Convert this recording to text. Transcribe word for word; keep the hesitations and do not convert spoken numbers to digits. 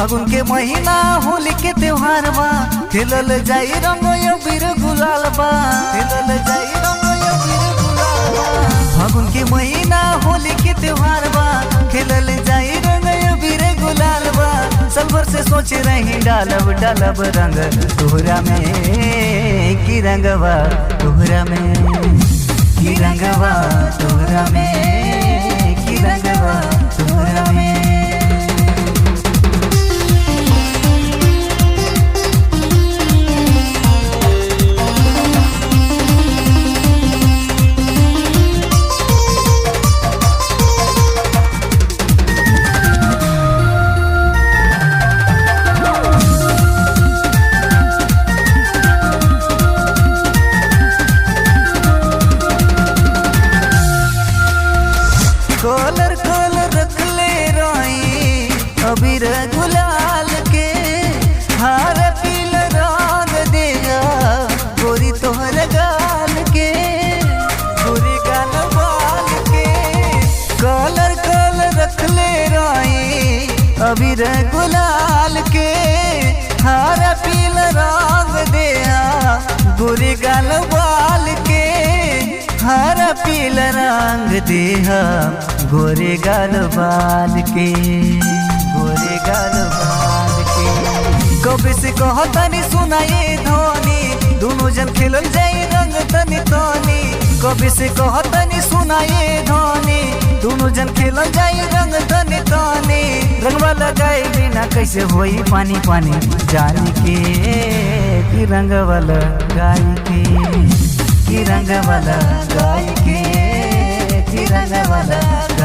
फागुन के महीना होली के त्योहार बा, खेलल जाई रंग अबीर गुलाल बा, खेलल जाई रंग अबीर गुलाल बा। फागुन के महीना होली के त्योहार बा, खेलल जाई रंग अबीर गुलाल बा। साल भर से सोच रही डालब डालब रंग तोहरा में, कि रंगवा तोहरा में, कि रंगवा तोहरा में, कि रंगवा तोहरा में। कलर कलर रखले रही अबीर गुलाल के, हरा पीला रंग देहा गोरी तोहर गाल के, गोरी गाल बाल के। कलर कलर रखले रही अबीर गुलाल के, हरा पीला रंग देहा गोरी गाल बाल के, हरा पीला रंग देहा गोरे गाल बाल के, गोरे गाल बाल के। कबे से कहतनी सुना ए धनी, दुनो जन खेलल जाई रंग तनी तनी। कबे से कहतनी सुना ए धनी, दुनो जन खेलल जाई रंग तनी तनी। रंगवा लगाई बिना कैसे होई पानी पानी, जानी के कि रंगवा लगाई के, कि रंगवा लगाई के, कि रंगवा लगाई